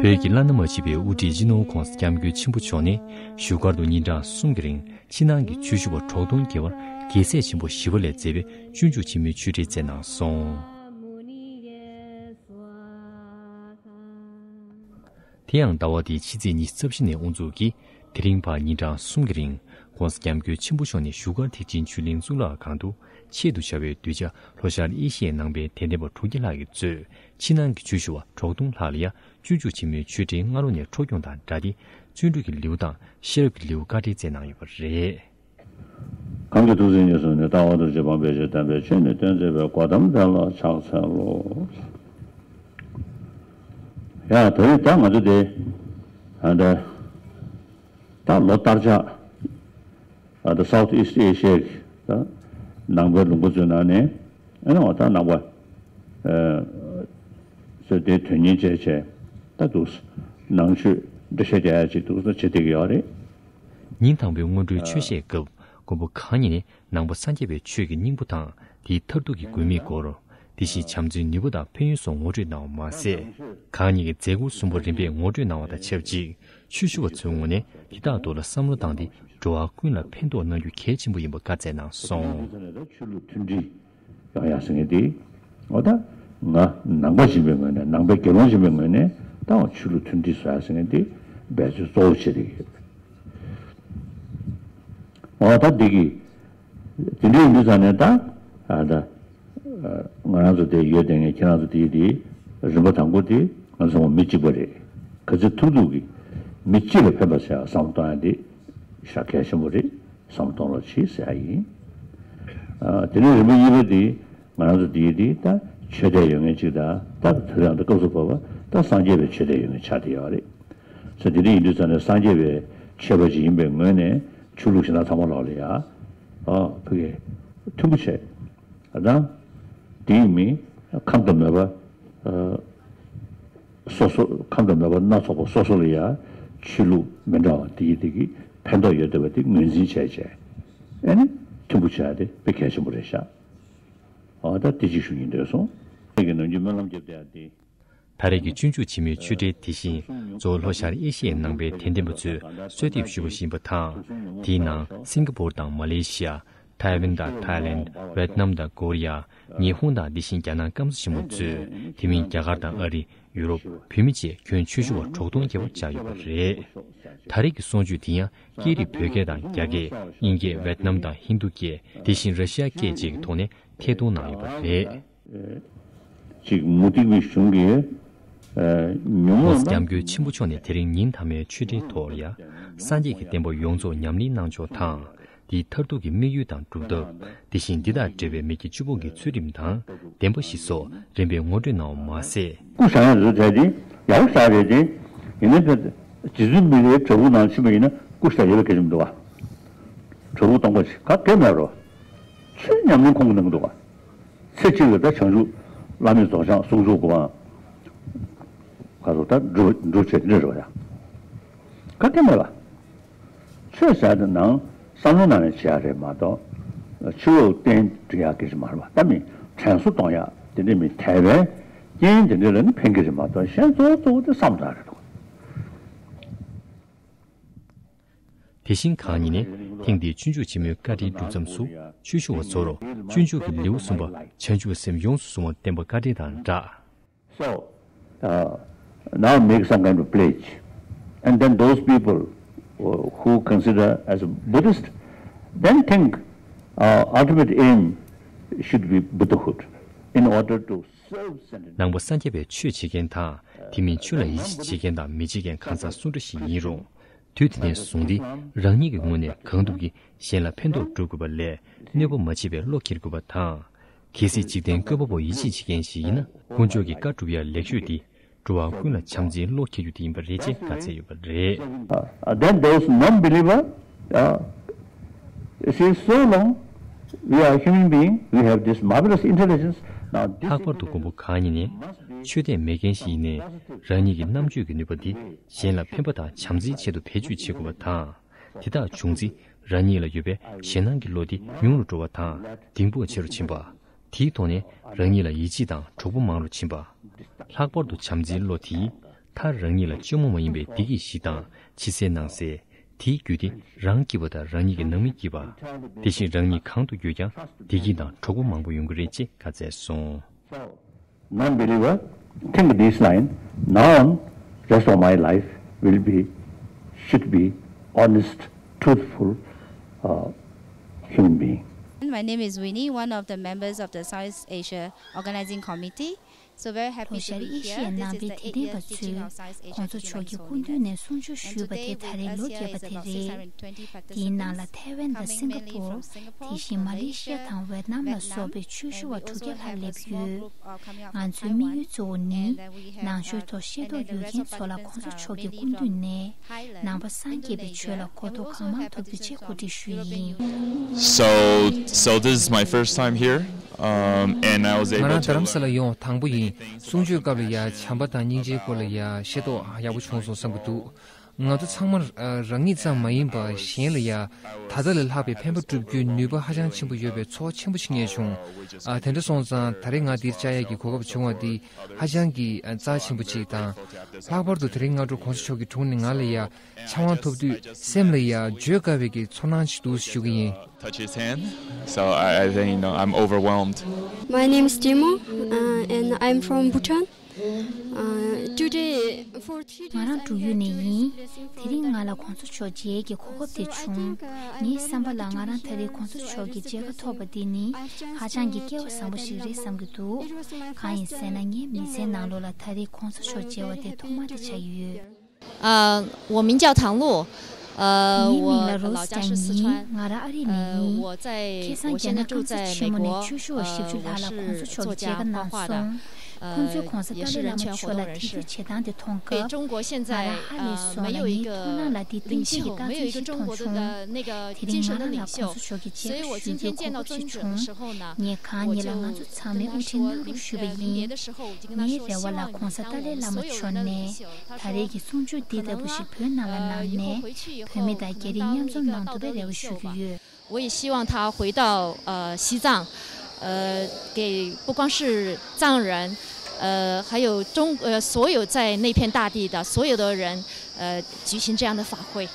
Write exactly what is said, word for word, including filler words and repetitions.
བོད་ཀྱི་བླ་ན་མ་མཆིས་པའི་དབུ་ཁྲིད་སྤྱི་ནོར་༧གོང་ས་༧སྐྱབས་མགོན་ཆེན་པོ་མཆོག་ནས་བཞུགས་སྒར་དུ་ཉིན་གྲངས་གསུམ་གྱི་རིང་ཕྱི་ནང་གི་ཆོས་ཞུ་བ་དྲུག་སྟོང་བརྒལ་བར་རྒྱལ་སྲས་ཆེན་པོ་ཞི་བ་ལྷས་མཛད་པའི་སྤྱོད་འཇུག་ཆེན་མོའི་ཆོས་འབྲེལ་མཛད་གནང་སོང་། དེ་ཡང་ཟླ་བ་འདིའི་ཕྱི་ཚེས་ཉི་ཤུ་རྩ་བཞི་ནས་དབུ་འཛུགས་ཀྱིས་དེ་རིང་བར་ཉིན་གྲངས་གསུམ་གྱི་རིང་༧གོང་ས་༧སྐྱབས་མགོན་ཆེན་པོ་མཆོག་ནས་བཞུགས་སྒར་ཐེག་ཆེན་ཆོས་གླིང་གཙུག་ལག་ཁང་དུ་ཆེད་དུ་བཅར་བའི་གདུལ་བྱ་ལྷོ་ཤར་ཨེ་ཤི་ཡའི་ནང་པའི་དད་ལྡན་པ་དྲུག་བརྒྱ་ལྷག་གིས་གཙོས་ཕྱི་ནང་གི་ཆོས་ཞུ་བ་དྲུག་སྟོང་ལྷག་ལ་ཡང་སྤྱོད་འཇུག་ཆེན་མོའི་ཆོས་འབྲེལ་སྔ་ལོ་ནས་འཕྲོ་སྐྱོང་དང་སྦྲགས་ཏེ་བརྩོན་འགྲུས་ཀྱི་ལེའུ་དང་ཤེས་རབ་ཀྱི་ལེའུ་བཀའ་འགྲེལ་མཛད་གནང་ཡོད་པ་རེད། གང་གི་ཐུགས་བརྩེ་ཉེར་བཟུང་ནས། ལྟ་བ་ཐུགས་རྗེ་སྤངས་པའི་ཕྱིར། དམ་པའི་ཆོས་ནི་སྟོན་མཛད་པའི། གོ་ཏམ་དེ་ལ་ཕྱག་འཚལ་ལོ། ཡ་ད་རེས་ད་ང་ཚོ་དེ་ཨ་ད་ད་ལོ་ལྟར་ཆགས་ཨ་ད་South East Asia་གི་ད་ནང་པའི་ལུང་པ་ཚོའི་ནང་ནས་ཨ་ནི་འོ་ད་ནང་པ་ཨ་ཚོས་དེ་དོན་གཉེར་བྱས་བྱས་ད་འདུག་ནང་ཆོས་འགྲེལ་བཤད་རྒྱག་ཡ་ཅིག་འདུག་ཟེར་བྱེད་བསྡད་ཀྱི་ཡོད་རེད། ཉིན་དང་པོའི་སྔོན་འགྲོའི་ཆོས་བཤད་སྐབས་མགོན་པོ་གང་ཉིད་ནས་ནང་པ་སངས་རྒྱས་པའི་ཆོས་ཀྱི་སྙིང་པོ་དང་དེའི་མཐར་ཐུག་གི་དགོས་དམིགས་སྐོར། དེ་བཞིན་བྱམས་བརྩེའི་ནུས་པ་དང་ཕན་ཡོན་སོགས་ངོ་སྤྲོད་གནང་བ་མ་ཟད། གང་ཉིད་ཀྱི་མཛད་ཁུར་གསུམ་པོ་རིམ་པས་ངོ་སྤྲོད་གནང་བ་དང་ཆབས་ཅིག་ཆོས་ཞུ་བ་ཚོའི་ངོས་ནས་དེ་དག་ཐོག་ལ་བསམ་བློ་བཏང་སྟེ་འགྲོ་བ་ཀུན་ལ་ཕན་ཐོགས་གནང་རྒྱུ་གལ་ཆེན་པོ་ཡིན་པ་བཀའ་སྩལ་གནང་སོང་། ཆོས་ལུགས་མཐུན་སྒྲིལ་ཡོང་ཡ་ཟེར་མཁན་དེ། འོ་ད་ང་ནང་པ་ཡིན་པའི་ངོས་ནས་ནང་པའི་དགེ་སློང་ཡིན་པའི་ངོས་ནས་ད་འོ་ཆོས་ལུགས་མཐུན་སྒྲིལ་བཟོ་ཡ་ཟེར་མཁན་དེ་འབད་རྩོལ་གཙོ་བོ་བྱེད་བསྡད་ཀྱི་ཡོད། འོ་ད་འདི་གི་དེ་འདྲ་ཡིན་དུས་ཙང་ནས་ད་ཨ་ད་ང་རང་ཚོ་དེ་ཡོད་དེ་ངས་ཁྱེད་རང་ཚོ་དེ་དེ་རིམ་པ་དང་པོ་དེ་ང་ཚོ་མི་གཅིག་པ་རེད། ག་ཚོད་ཐུབ་ཐུབ་ཀྱིས་མི་གཅིག་ལ་ཕན་པ་བྱ་བསམ་བཏང་ཡ་དེ་ཞེ་དྲག་གལ་ཆེན་པོ་རེད། བསམ་བློ་གཏོང་རོགས་གྱིས་ཟེར་ཡ་ཡིན། ཨ་དེ་ནས་རིམ་པ་གཉིས་པ་དེ་ང་རང་ཚོ་དེ་དེ་ད་ཆོས་དད་ཡོད་མཁན་གཅིག་དང་ད་དེ་རིང་ད་སྐབས་སུ་བབ་པ་ད་སངས་རྒྱས་པའི་ཆོས་དད་ཡོད་མཁན་ཆགས་བསྡད་ཡོད་རེད། ས་དེ་འདྲ་ཡིན་དུས་ཙང་ནས་སངས་རྒྱས་པའི་ཆོས་པ་ཅིག་ཡིན་པའི་ངོས་ནས་ཆོས་ལུགས་གཞན་དག་ཚང་མ་ལོག་ལ་ཡ་ཨ་ཕ་གི་མཐུན་པོ་བྱས། ཨ་ད་དེའི་མིང་ཁམས་དང་མོས་པ་ཨ་སོ་སོ་ཁམས་དང་མོས་པ་སྣ་ཚོགས་པ་སོ་སོ་ལ་ཡ་ཆོས་ལུགས་མི་འདྲ་བ་དེ་ཡི་དེ་གི་ཕན་ཐོགས་ཡོད་བསྡད་པ་དེ་ངོས་འཛིན་བྱས་བྱས་ཨ་ནི་མཐུན་པོ་བྱས་ཏེ་དཔེ་གལ་ཆེན་པོ་རེད་ཤག་ཨ་ད་དེ་གཅིག་ཞུ་སྙིང་འདོད་སོང་། ཁྱེད་ཀྱི་ནམ་རྒྱུན་སྨོན་ལམ་རྒྱབ་བསྡད་ཡ་དེ། ད་རེས་ཀྱི་སྤྱོད་འཇུག་ཆེན་མོའི་ཆོས་འབྲེལ་དེ་བཞིན་གཙོ་བོ་ལྷོ་ ཤར་ཨེ་ཤི་ཡའི་ནང་པའི་དད་ལྡན་པ་ཚོས་གསོལ་འདེབས་ཞུ་བ་ཞིག་ཡིན་པ་དང་། དེའི་ནང་སིང་ག་པོར་དང་མ་ལེ་ཤི་ཡ། ཐའེ་ཝན་དང་ཐའེ་ལེན། ཝེད་ནམ་དང་ཀོ་རི་ཡ། ཉི་ཧོང་དང་དེ་བཞིན་རྒྱ་ནག་སྐམ་ས་ཆེན་མོ་གཙོས་དེ་མིན་རྒྱ་གར་དང་ཨ་རི། ཡུ་རོབ། བོད་མི་བཅས་ཁྱོན་ཆོས་ཞུ་བ་དྲུག་སྟོང་བརྒལ་བ་བཅར་ཡོད་པ་རེད། ད་རེས་ཀྱི་གསུང་ཆོས་དེ་ཡང་སྐད་རིགས་བོད་སྐད་དང་རྒྱ་སྐད། དབྱིན་སྐད། ཝེད་ནམ་དང་ཧིན་རྡུ་སྐད། དེ་བཞིན་ར་ཤི་ཡ་སྐད་བཅས་ཀྱི་ཐོག་ནས་ཐད་གཏོང་གནང་ཡོད་པ་རེད། ཅིག་མུ་སྟེགས་པའི་གཞུང་གིས་ཉོན་མོངས་༸གོང་ས་༸སྐྱབས་མགོན་ཆེན་པོ་མཆོག་ནས་དེ་རིང་ཉིན་མཐའ་མའི་ཆོས་འབྲེལ་ཐོག་ལ་ཡ། སངས་རྒྱས་ཀྱི་བསྟན་པ་ཡོངས་རྫོགས་ཉམས་ལེན་གནང་ཕྱོགས་དང་། དེའི་མཐར་ཐུག་གི་དམིགས་ཡུལ་དང་སྒྲུབ་ཐབས། དེ་བཞིན་འདི་དང་འབྲེལ་བའི་མི་དགེ་བཅུ་སྤོང་གི་ཚུལ་ཁྲིམས་དང་། བདེན་པ་བཞི་སོགས་རིམ་པས་ངོ་སྤྲོད་གནང་བ་མ་ཟད། སྐུ་བཞེངས་ཡ་རེད་དེ་ཡག་པོ་ཞེ་དྲག་རེད་དེ། ཡིན་ནའི་ཕར་རྗེ་བཙུན་མི་ལའི་བྲག་ཕུག་ནང་ཕྱིན་པ་ཡིན་ན་སྐུ་ཞེ་དྲག་ཡོད་པའི་སྐད་ཆ་མི་འདུག་བ། བྲག་ཕུག་སྟོང་པ་ཞིག་ག་གེ་མེད་རོ། ཆོས་ཉམས་ལེན་ཁོང་གིས་གནང་གི་འདུག་བ། ཚེ་གཅིག་ལ་ད་བྱང་ཆུབ་བླ་མེད་རྫོགས་བྱང་ཟུང་འཇུག་དགོས་པའང་། ག་རེ་ཟེར་ད་འགྲུབ་འགྲུབ་བྱེད་འདི་རེད་བ་ཡ། ག་གེ་མེད་པ། ཆོས་ཟེར་དེ་ནང་བསམ་བློ་ནང་ནས་བྱེད་ཡ་རེད་མ་གཏོགས། ཆོས་འོག་གཏན་འདྲི་ཡ་གི་རེད་མ་རེད་བ། ད་མི་དྲན་གསོ་གཏོང་ཡ་དེ་འདྲ་མི་དད་པའི་རྐྱེན་དེ་འདྲ་ལ་ནི་ཕན་གི་རེད་མ་གཏོགས་གཞན་གཙོ་བོ་གཙོ་བོ་དེ་བསམ་བློ་རེད་འདུག་དེ་བཞིན་གང་ཉིད་ནས་ཐེངས་འདིའི་སྤྱོད་འཇུག་ཆེན་མོའི་བཀའ་དྲིན་སྒྲུབ་མཚམས་སུ་ཆོས་ཞུ་བ་ཚོར་སྤྱོད་འཇུག་གི་ལེའུ་གསུམ་པ་བྱང་ཆུབ་སེམས་ཡོངས་སུ་བཟུང་བ་བསྟན་པ་བཀའ་དྲིན་དང་སྦྲགས། So, uh, now make some kind of pledge. And then those people who, who consider as a Buddhist, then think, uh, ultimate aim should be Buddhahood in order to serve sentient. ནང་པ་སངས་རྒྱས་པའི་ཆོས་བྱེད་མཁན་དང་དེ་མིན་ཆོས་ལ་ཡིད་ཆེས་བྱེད་མཁན་དང་མི་བྱེད་མཁན་གང་ཟག་སུ་འདྲ་ཞིག་ཡིན་རུང་། དུས་དེ་ནས་བཟུང་སྟེ་རང་ཉིད་ཀྱི་ངོས་ནས་གང་ཐུབ་ཀྱིས་གཞན་ལ་ཕན་ཐོགས་སྒྲུབ་དགོས་པ་ལས་གནོད་པ་མ་བྱེད་པའི་བློ་འཁྱེར་དགོས་པ་དང་། གལ་སྲིད་འཇིག་རྟེན་བཀོད་པ་པོ་ཡིད་ཆེས་བྱེད་མཁན་ཞིག་ཡིན་ན་དཀོན་མཆོག་གི་བཀའ་སྒྲུབ་ཡ་ལེགས་ཤོས་དེ་འགྲོ་བ་ཀུན་ལ་བྱམས་བརྩེའི་བློ་འཁྱེར་རྒྱུ་དེ་ཡིན་པ་རེད་ཅེས་བཀའ་སྩལ་ཡོད་པ་རེད། Uh, then those non-believer, uh, see, so long we are human being, we have this marvelous intelligence. Now, this ལྷག་པར་དུ་མགོན་པོ་གང་ཉིད་ནས་ཆོས་དད་མེད་མཁན་ཞིག་ཡིན་ནའི་རང་ཉིད་ཀྱི་རྣམ་དཔྱོད་ཀྱི་ནུས་པ་འདི་གཞན་ལ་ཕན་པ་དང་བྱམས་བརྩེའི་ཆེད་དུ་བེད་སྤྱོད་བྱེད་དགོས་པ་དང་། དེ་དག་བྱུང་ཚེ་རང་ཉིད་ལ་ཡོད་པའི་ཞེད་སྣང་གི་བློ་དེ་ཉུང་རུ་འགྲོ་བ་དང་གདེང་སྤོབས་ཆེ་རུ་ཕྱིན་པ། དེའི་ཐོག་ནས་རང་ཉིད་ལ་ཡིད་ཆེས་དང་གྲོགས་པོ་མང་རུ་ཕྱིན་པ། ལྷག་པར་དུ་བྱམས་བརྩེའི་བློ་དེས་ མཐར་རང་ཉིད་ལ་སྤྱི་བོ་མ་ཡིན་པའི་བདེ་སྐྱིད་བཞི་དང་ཕྱི་གསལ་ནང་གསལ། དེའི་རྒྱུ་དེ་རང་སྐྱིད་པ་དང་རང་ཉིད་ཀྱི་ནང་མི་སྐྱིད་པ། དེ་བཞིན་རང་ཉིད་གང་དུ་འགྱོད་ཀྱང་བདེ་སྐྱིད་དང་གྲོགས་པོ་མང་པོ་ཡོང་གི་རེད་ཅེས་བཀའ་སྩལ་སོང་། So, non-believer, think this line, now on, rest of my life will be, should be honest, truthful, uh, human being. My name is Winnie, one of the members of the Southeast Asia Organizing Committee. So very happy to be here. This is the eight years teaching of Southeast Asia Tibetans Holiness. And today we witness here is about six hundred twenty participants, coming mainly from Singapore, Malaysia, Vietnam, and also have a small group, uh, coming out from Taiwan. And, uh, we have, uh, and then the rest of the participants are mainly from Thailand, Indonesia, and also have participants from European Union. So, so this is my first time here, um, and I was able to learn. ང་རང་རྡ་རམ་ས་ལ་ཡོང་དང་པོ་ཡིན། གསུང་ཆོས་སྐབས་ལ་ཡ་བྱམས་པ་དང་སྙིང་རྗེའི་སྐོར་ལ་ཡ་ཤེས་རྟོགས་ཡག་པོ་བྱུང་སོང་བསམ་གྱི་འདུག་ང་ཚོ་ཚང་མ་རང་ཉིད་ཙམ་མ་ཡིན་པར་གཞན་ལ་ཡ་ད་ལྟ་ལས་ལྷག་པའི་ཕན་པ་སྒྲུབ་རྒྱུའི་ནུས་པ་ཧ་ཅང་ཆེན་པོ་ཡོད་པའི་ཚོར་བ་ཆེན་པོ་ཞིག་རྙེད་བྱུང་། ཨ་དེ་འདྲ་སོང་ཙང་ད་རེས་ང་འདིར་བཅར་ཡག་གི་གོ་སྐབས་བྱུང་བ་འདི་ཧ་ཅང་གི་རྩ་ཆེན་པོ་ཅིག་དང་། ལྷག་པར་དུ་དེ་རིང་སྔ་དྲོ་གོང་ས་མཆོག་གི་དྲུང་ནས་ང་ལ་ཡ་ཕྱག་དབང་ཐོབ་དུས་སེམས་ལ་ཡ་བརྗོད་དཀའ་བའི་གི་ཚོར་སྣང་ཞིག་འདུག་ཞུ་གི་ཡིན། Touch his hand. So I, I think, you know, I'm overwhelmed. My name is Timo, uh, and I'm from Bhutan. Uh, today, for three days, ང་རང་འབྲུག་ཡུལ་ནས་ཡིན། དེ་རིང་ང་ལ་གོང་ས་མཆོག་མཇལ་གྱི་གོ་སྐབས་དེ་བྱུང་། ངའི་བསམ་པ་ལ་ང་རང་ད་རེས་གོང་ས་མཆོག་གི་མཇལ་ཁ་ཐོབ་པ་འདི་ནི་ཧ་ཅང་གི་སྐལ་བ་བཟང་པོ་ཞིག་རེད་བསམ་གྱི་འདུག་གང་ཡིན་ཟེར་ན་ངའི་མི་ཚེའི་ནང་ལོགས་ལ་ད་རེས་གོང་ས་མཆོག་མཇལ་བ་དེ་ཐོག་མ་དེ་ཆགས་ཀྱི་ཡོད། 呃，我名叫唐露，呃， ངའི་མིང་ལ་རོ་སི་ཅང་ཡིན། ང་རང་ཨ་རི་ནས་ཡིན། ཁ་སང་རྒྱ་ནག་སྐམ་ས་ཆེན་མོ་ནས་ཆོས་ཞུ་བ་བཞི་བཅུ་ལྷག་ལ་གོང་ས་མཆོག་གི་མཇལ་ཁ་གནང་སོང་། ཁོང་ཚོས་གོང་ས་ཏཱ་ལའི་བླ་མ་མཆོག་ལ་དད་གུས་བྱེད་སྟངས་དེ་མཐོང་སྐབས། ང་རང་ཧ་ལས་སོང་ལ་ངའི་མཐོང་སྣང་ལ་དེ་གཏིང་ཟབ་ཀྱི་རྟགས་མཚན་ཞིག་མཐོང་བྱུང་། དེ་རིང་ང་རང་ལ་གོང་ས་མཆོག་གི་མཇལ་ཁ་ཞུ་རྒྱུའི་གོ་སྐབས་ཅིག་བྱུང་། ངས་གང་ཉིད་ལ་ང་ཚོ་ཚང་མས་དབུ་ཁྲིད་གནང་རོགས་ཞུས་པ་ཡིན། ངའི་རེ་བ་ལ་གོང་ས་ཏཱ་ལའི་བླ་མ་མཆོག་ནས་ད་རེས་ཀྱི་གསུང་ཆོས་འདི་ལྟ་བུ་ཞིག་བོད་ནང་ལ་གནང་ནས་བོད་མི་དང་རྒྱ་རིགས་མཉམ་འཛོམས་གནང་ཐུབ་པའི་རེ་བ་ཞུ་གི་ཡོད། 我也希望他回到呃西藏，呃，给不光是藏人，呃，还有中呃所有在那片大地的所有的人，呃，举行这样的法会。